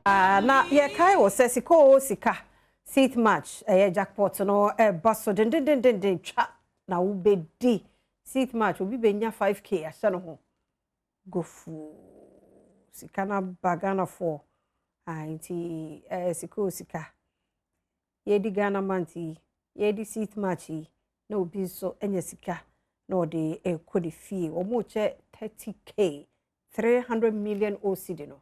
Na yɛkae wɔ sɛ sika o sika, sixth March ɛyɛ jackpot no ɛba so dendendenden, twa na wobɛdi. 6th March obi bɛnya 5K ahyɛ no ho gofu sika no aba Ghanafoɔ. Nti sika o sika, yɛdi Ghana month yi, yɛdi 6th March yi na obi nso anya sika na ɔde ɛkɔ ne fie. Wɔn kyɛ 30K, 300 million OCD no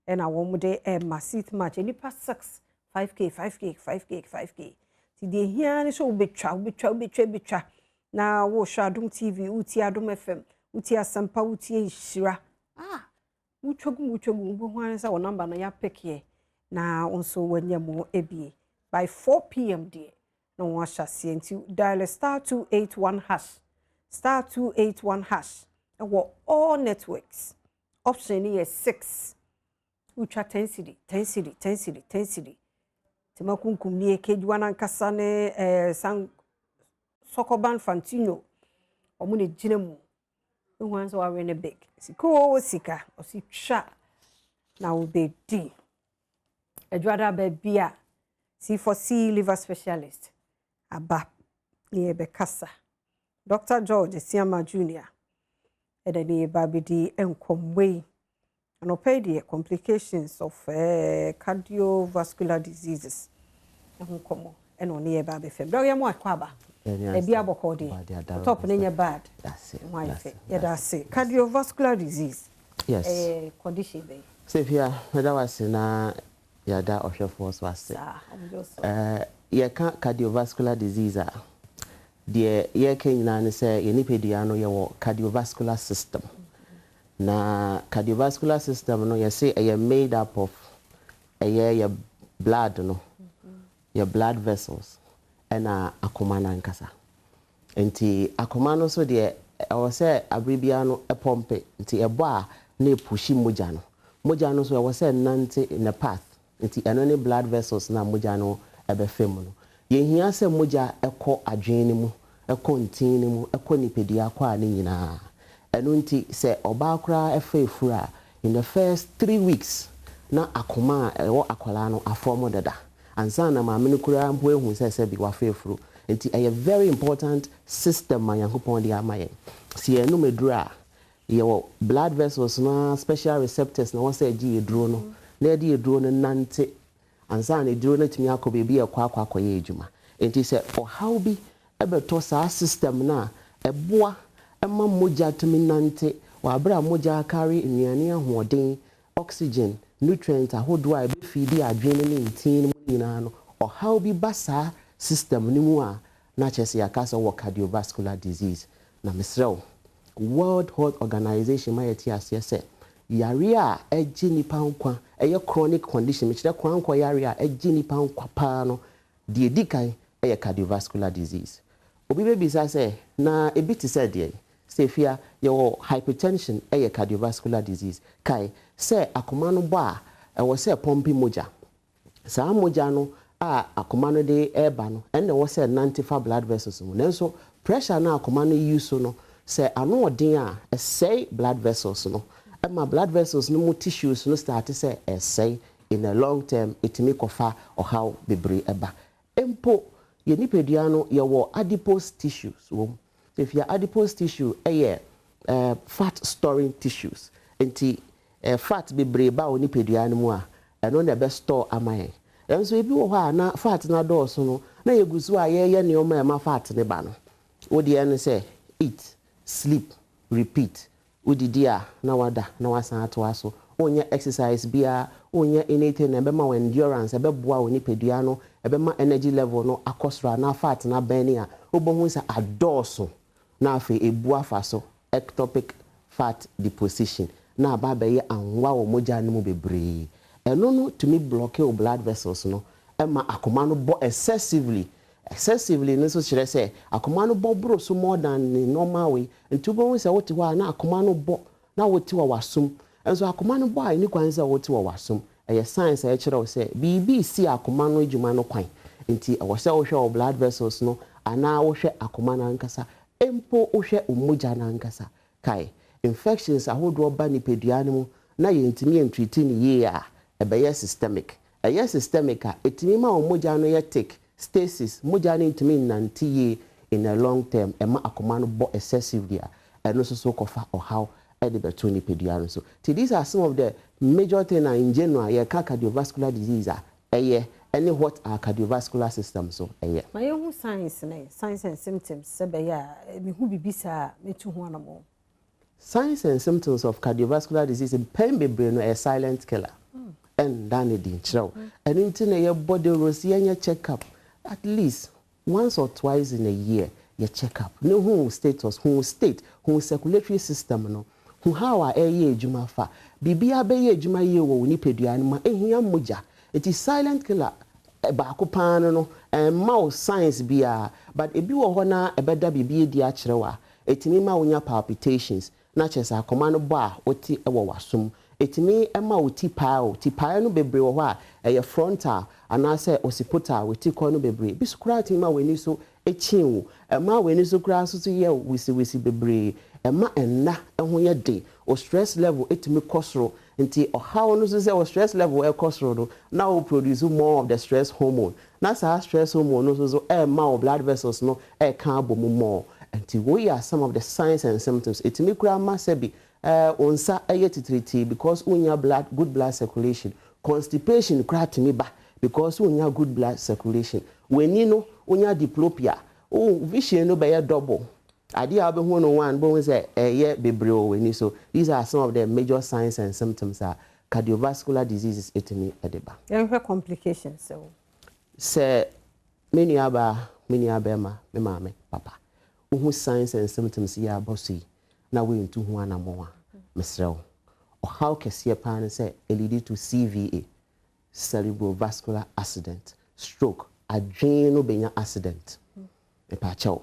ɛna wɔn de ɛma 6th March nipa 6, 5K, 5K, 5K, 5K. Ti deɛ hia ne sɛ wobɛtwa, wobɛtwa, wobɛtwa, wobɛtwa na wohwɛ Adom TV, wotie Adom FM, wotie Asɛmpa, wotie Nhyira. Ah, wotwa gu mu, wotwa gu mu, wobɛhu ara sɛ wɔ number no yɛapɛkeɛ na wo nso wanya mu ebie by 4 p.m. deɛ na wɔn ahyɛ aseɛ. Nti dial *281#, *281# ɛwɔ all networks. Option no yɛ 6. Wotwa 10 cedi, 10 cedi, 10 cedi, 10 cedi. Tema kunkum nie kejuwa nankasa ne san sɔkɔban fantino ɔmo na gyina mu ehu ansa wawe ne big sika o sika. Ɔsi twa na wobɛdi adwada baabi a C4C liver specialist aba ne yɛbɛkasa. Dr George Asiama Junior ɛda ne yɛba abɛdi nkɔmmɔ yi anɔpa yi deɛ, complications of cardiovascular diseases ɛho nkɔmmɔ ɛna ɔne yɛba abɛfam. Dɔw yɛ mo akɔ aba ebi abɔkɔ deɛ, top ne nyɛ bad, ho ayɛ fɛ, yɛda ase. Cardiovascular disease. Yes. Condition bɛyi? Sefia, meda wase na yɛada ɔhwɛfoɔ so ase. Saa ɔmo so. Yɛka cardiovascular disease a, deɛ yɛka nyinaa ne sɛ yɛn nipadua no yɛwɔ cardiovascular system, na cardiovascular system no yɛse ɛyɛ made up of ɛyɛ yɛ blood no, yɛ blood vessels ɛna akoma no ankasa. Nti akoma no nso deɛ, ɛwɔ sɛ abere biara no ɛpump, nti ɛbɔ a na ɛpush mogya no. Mogya no nso ɛwɔ sɛ nante in a path, nti ɛno ne blood vessels na mogya no ɛbɛfɛ mu no. Yɛhia sɛ mogya ɛkɔ adwene no mu, ɛkɔ ntin no mu, ɛkɔ nipadua kɔ a ne nyinaa. Ɛno nti sɛ ɔbaa koraa ɛfa efuru a, in the first 3 weeks na akoma a ɛwɔ akwadaa no afɔm dada ansa na maame no koraa mpo ehu sɛ sɛbi wafa efuru. Nti ɛyɛ very important system ma Nyankopɔn de ama yɛn. Si yɛn num eduro a, yɛwɔ blood vessels na special receptors na wɔn sɛ ɛgye eduro no na yɛde eduro no nante ansa na eduro no tumi akɔ beebi a ɛkɔ akɔyɛ adwuma. Nti sɛ ɔhaw bi ɛbɛtɔ saa system no a ɛboa ɛma mogya tumi nante wɔ abere a mogya akari nnuane, ahoɔden, oxygen, nutrient ahodoɔ a ɛbɛfidi adwene ne ntin no mu nyinaa no, ɔhaw bi ba saa system no mu a, na kyerɛ sɛ yɛaka sɛ wɔ cardiovascular disease. Na mesrɛ wo, World Health Organization ma yɛte aseɛ sɛ yare a ɛgye nipa nkwa, ɛyɛ chronic condition, mekyerɛ korankɔ yare a ɛgye nipa nkwa paa no, deɛ ɛdi kan ɛyɛ cardiovascular disease. Obi bɛbisa sɛ na ebi te sɛ deɛ sɛ yɛwɔ hypertension, ɛyɛ cardiovascular disease. Kae sɛ akoma no bɔ a, ɛwɔ sɛ pump mogya. Saa mogya no a akoma no de ɛreba no, ɛnna ɛwɔ sɛ nante fa blood vessels mu, nanso pressure no akoma no yi so no, sɛ ano ɔden a, ɛsɛe blood vessels no, ɛma blood vessels no mu tissues no start sɛ ɛsɛe. In the long term, ɛtumi kɔfa ɔhaw bebree ɛba. Mpo yɛ nipadua no, yɛwɔ adipose tissues wɔ mu. Efia, adipose tissue ɛyɛ fat storing tissues, nti fat bebree ba wɔ nipadua no mu a, ɛno na ɛbɛ store ama yɛn. Ɛnso ebi wɔ hɔ a na fat no adɔɔso no, na yɛgu so a yɛyɛ nneɛma a ɛma fat ne ba no. Wodeɛ no sɛ eat, sleep, repeat. Wodidi a na wada na wasan atoa so. Wonyɛ exercise biara, wonyɛ anything na ɛbɛma wo endurance, ɛbɛboa wo nipadua no, ɛbɛma energy level no akɔ soro anaa fat no abɛn a wobɛhu sɛ adɔɔso na afei ebu afa so, ectopic fat deposition, na aba abɛyɛ anwa wɔ mogya no mu bebree. Ɛno no tumi block wo blood vessels no, ɛma akoma no bɔ excessively. Excessively no nso kyerɛ sɛ akoma no bɔ boro so more than ne normal way. Nti wobɛhu sɛ wote hɔ a na akoma no bɔ na wote wɔ w'asom. Nso akoma no bɔ a, ɛni kwan sɛ wote wɔ w'asom. Ɛyɛ science a ɛkyerɛ wo sɛ biribi si akoma no adwuma no kwan. Nti ɛwɔ sɛ wohwɛ wɔ blood vessels no anaa wohwɛ akoma no ankasa, mpo wohwɛ wo mogya no ankasa. Kae, infections ahodoɔ ba nipadua no mu na yɛntumi yɛntreat no yie a, Ɛbɛyɛ systemic. Ɛyɛ systemic a, ɛtumi ma wo mogya no yɛ thick, stasis, mogya no ntumi nnante yie in a long term, ɛma akoma no bɔ excessively a, ɛno nso so kɔfa ɔhaw ɛde bɛto nipadua no so. Nti these are some of the major thing a in general yɛka cardiovascular disease a ɛyɛ, ɛne what our cardiovascular system so ɛyɛ. Ma yɛhu signs ne signs and symptoms sɛ bɛyɛ a mehu biribi saa a, mɛtu ho anammɔn. Signs and symptoms of cardiovascular disease, mpɛn bebree no, ɛyɛ silent killer. Ɛnda ne di nkyerɛw. Ɛno nti na yɛbɔ de rosi yɛnyɛ check up at least once or twice in a year. Yɛ check up ne hu status, hu state, hu circulatory system no, hu how a ɛyɛ adwuma fa. Biribiara bɛyɛ adwuma yie wɔ wo nipadua no mu a, ehia mogya. Nti silent killer baako paa no, ɛmma wo signs biara, but ebi wɔ hɔ na ɛbɛda biribi adi akyerɛ wo a, ɛtumi ma wonya palpitations, na kyerɛ sɛ akoma no bɔ a wote wɔ w'asom. Ɛtumi ma wo ti paa o. Ti paa no bebree wɔ hɔ a, ɛyɛ frontal anaasɛ occipital, wo ti kɔ no bebree. Bi so koraa tumi ma w'ani so ekyin wo, ɛma w'ani so koraa nso so yɛ wisiwisi bebree, ɛma ɛnna ho yɛ den, o stress level ɛtumi kɔ soro. Nti ɔhaw no nso sɛ o stress level ɛkɔ soro no, na wo produce more of the stress hormone, na saa stress hormone no nso so ɛma wo blood vessels no ɛka abɔ mu more. Nti wei are some of the signs and symptoms. Ɛtumi koraa ma sɛbi wo nsa ɛyɛ titiritii because wonya blood, good blood circulation. Constipation koraa tumi ba because wonya good blood circulation. W'ani no, wonya diplopia, wo vision no bɛyɛ double. Adeɛ a wobɛhu no one, wobɛhu sɛ ɛyɛ bebree wɔ w'ani so. These are some of the major signs and symptoms a cardiovascular diseases ɛtumi ɛde ba. Yɛnhwɛ complications ɛwɔ. Sɛ me nua baa, me nua bɛrima, me maame, papa, wohu signs and symptoms yi abɔ so yi na woantu ho anammɔn a, mesrɛ wo, ɔhaw kɛseɛ paa ne sɛ ɛlead to CVA, cerebrovascular accident, stroke. Adwene no bɛnya accident. Mepaakyɛw,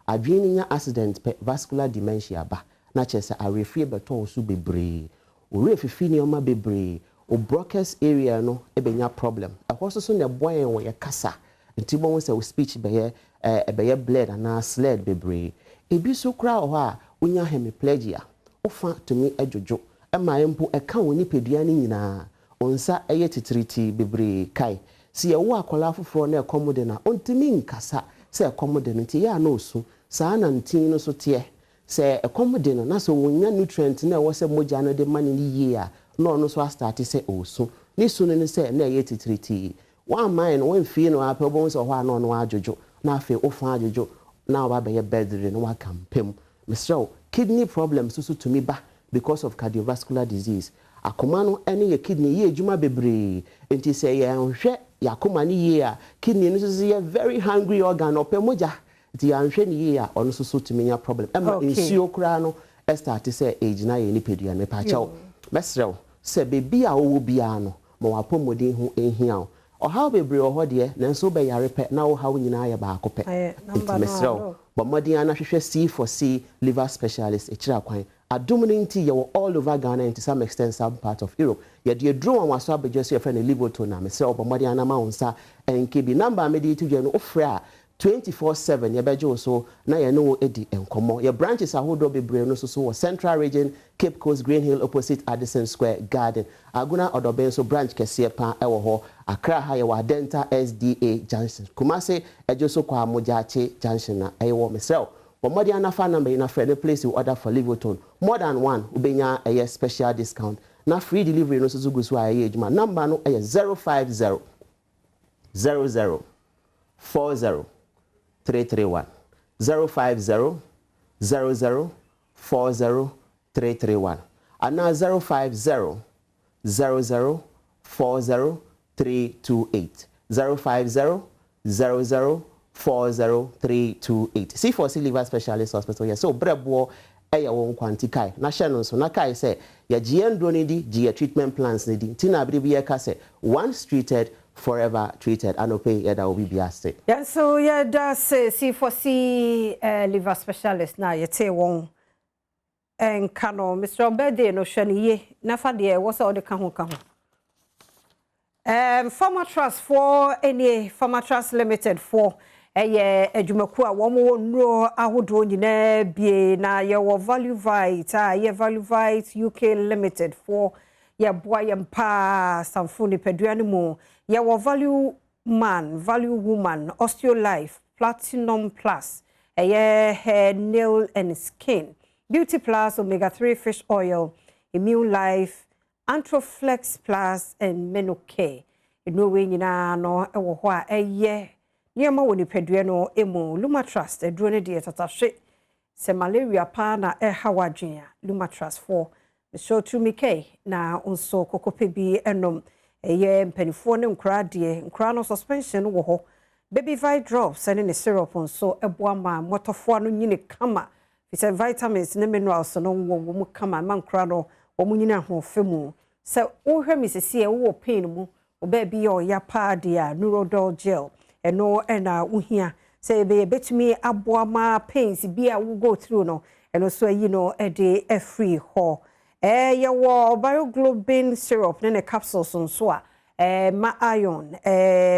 adwene no nya accident pɛ, vascular dementia ba, na kyerɛ sɛ awerɛfie bɛtɔ wo so bebree, owurɛ fifi nneɛma bebree, o Broca's area no bɛnya problem. Ɛhɔ nso so na ɛboa yɛn wɔ yɛ kasa, nti wobɛhu sɛ wo speech bɛyɛ ɛbɛyɛ blurred anaa slurred bebree. Ebi nso koraa wɔ hɔ a, wonya hemiplegia, wofa tumi adwodwo, ɛma mpo ɛka wo nipadua no nyinaa, wo nsa ɛyɛ titiritii bebree. Kae sɛ yɛwo akwadaa foforɔ na ɛkɔm de no a, ɔntumi nkasa sɛ ɛkɔm de no, nti ɛyɛ a na ɔsu. Saa na ntin no so teɛ. Sɛ ɛkɔm de no na sɛ wɔnya nutrient na ɛwɔ sɛ mogya no de ma no yie a, na ɔno nso astart sɛ ɔresu. Ne su no ne sɛ na ɛyɛ titiritii. Woamman no, woamfii no apɛ, wobɛhu sɛ ɔhɔ a na ɔno adwodwo, na afei wofa adwodwo na waba bɛyɛ bedridden na waka mpam. Mesrɛ wo, kidney problems nso tumi ba because of cardiovascular disease. Akoma no ne yɛ kidney yɛ adwuma bebree, nti sɛ yɛnhwɛ yɛ akoma no yie a, kidney no nso so yɛ very hungry organ, ɔpɛ mogya, nti yɛanhwɛ no yie a, ɔno nso so tumi nya problem, ɛma nsuo koraa no ɛstart sɛ ɛgyina yɛ nipadua no. Mepaakyɛw, mɛsrɛ wo sɛ beebi a wowɔ biara no, ma w'apɔmuden ho nhia wo. Ɔhaw bebree wɔ hɔ deɛ, nanso wobɛyare pɛ na wo haw nyinaa yɛ baako pɛ. Nti mesrɛ wo, bɔ mmɔden ara na hwehwɛ C for C Liver Specialist akyiri akwan. Adom no nti yɛwɔ all over Ghana and to some extent some part of Europe. Yɛde aduro wanwaso abɛgye so, yɛfrɛ no Livoton, na mesrɛ wo, bɔ mmɔden ara na ma wo nsa nka bi. Number a mede to dwa no, wofrɛ a 24/7 yɛbɛgye wo so na yɛne wo adi nkɔmmɔ. Yɛ branches ahodoɔ bebree no nso so wɔ Central Region, Cape Coast, Green Hill opposite Addison Square Garden, Agona Ɔdɔbɛn nso branch kɛseɛ paa ɛwɔ hɔ. Accra ha yɛwɔ Adenta SDA Junction. Kumase ɛgye so kɔ Amogyaakye Junction na ɛyɛ wɔ. Mesrɛ wo, bɔ mmɔden anafa number yi na frɛ ne place wo order for Livoton. More than one, wobɛnya ɛyɛ special discount, na free delivery no nso so gu so a ɛyɛ adwuma. Number no ɛyɛ 050 00 40 331, 050 00 40 331 anaa 050 00 40 328, 050 00 40 328. C4C Liver Specialist Hospital yɛ sɛ obrɛboɔ ɛyɛ wo nkwa, nti kae na hyɛ no nso na kae sɛ yɛgye yɛn nduro no di, gye yɛ treatment plans no di, nti na abere bi yɛka sɛ once treated, forever treated. Anɔpɛ yi yɛda obi bi ase. Yɛn nso yɛda se C4C Liver Specialist na yɛte wɔn nka no. Mr. Birthday no, hwɛ no yie na fa deɛ ɛwɔ sɛ ɔde ka ho ka ho. Pharmatrust foɔ nie, Pharmatrust Limited foɔ ɛyɛ adwumakuo a wɔn wɔ nnuro ahodoɔ nyinaa bie, na yɛwɔ Value Vite a ɛyɛ Value Vite UK Limited foɔ. Yɛboa yɛn paa samfo nipadua no mu. Yɛwɔ Value Man, Value Woman, Osteo Life, Platinum Plus, ɛyɛ hair, nail and skin, Beauty Plus, Omega 3 Fish Oil, Immune Life, Antroflex Plus and Menocare. Nnuro wei nyinaa no wɔ hɔ a ɛyɛ nneɛma wɔ nipadua no mu. Lumatrust aduro no deɛ tatahwe. Sɛ malaria paa na ɛha w'adwene a, Lumatrust foɔ mesrɛ tumi kɛi na nso kɔkɔpɛ bi nom. Ɛyɛ mpanimfoɔ ne nkoraa deɛ, nkoraa no suspension wɔ hɔ. Baby Vi drops ne ne syrup nso ɛboa ma mmɔtɔfoɔ no nyini kama. Fisɛ vitamins ne minerals no wɔ wɔn mu kama ma nkoraa no wɔn nyini ahoɔfɛ mu. Sɛ wohwɛ me sisi a wowɔ pain mu, ɔbaa bi yɛ ɔya paa deɛ a, Neurodol gel ɛno ɛna wohia. Sɛ ɛbɛyɛ bɛtumi aboa ma pains bi a wo go through no, ɛno nso ayi no ɛde afiri hɔ. Yɛwɔ Bioglobin syrup ne ne capsules nso a ma iron,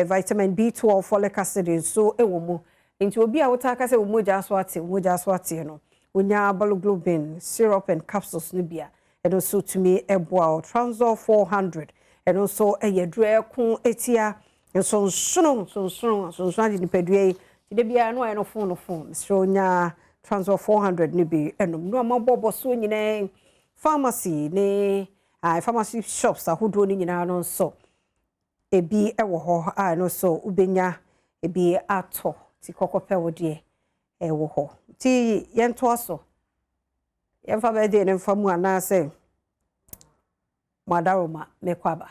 vitamin B12, folic acid nso ɛwɔ mu. Nti obi a wotaa ka sɛ wo mogya so ate, wo mogya so ate no, wonya Bioglobin syrup and capsules no bi a, ɛno nso tumi ɛboa wo. Tranzol 400 ɛno nso ɛyɛ duro ɛko etia nsonsono nsonsono nsonsono agye nipadua yi. Nti da biara no ayɛ no fon no fon. Mesrɛ wonya Tranzol 400 no bi ɛnom. No a mabɔbɔ so nyinaa pharmacy ne pharmacy shops ahodoɔ no nyinaa no nso ebi ɛwɔ hɔ a ɛno nso wobɛnya ebi atɔ. Ti kɔkɔpɛ wo deɛ ɛwɔ hɔ. Nti yɛntoa so. Yɛmfa bɛɛdeɛ no mfa mu anaasɛ mo adaroma mɛkɔ aba.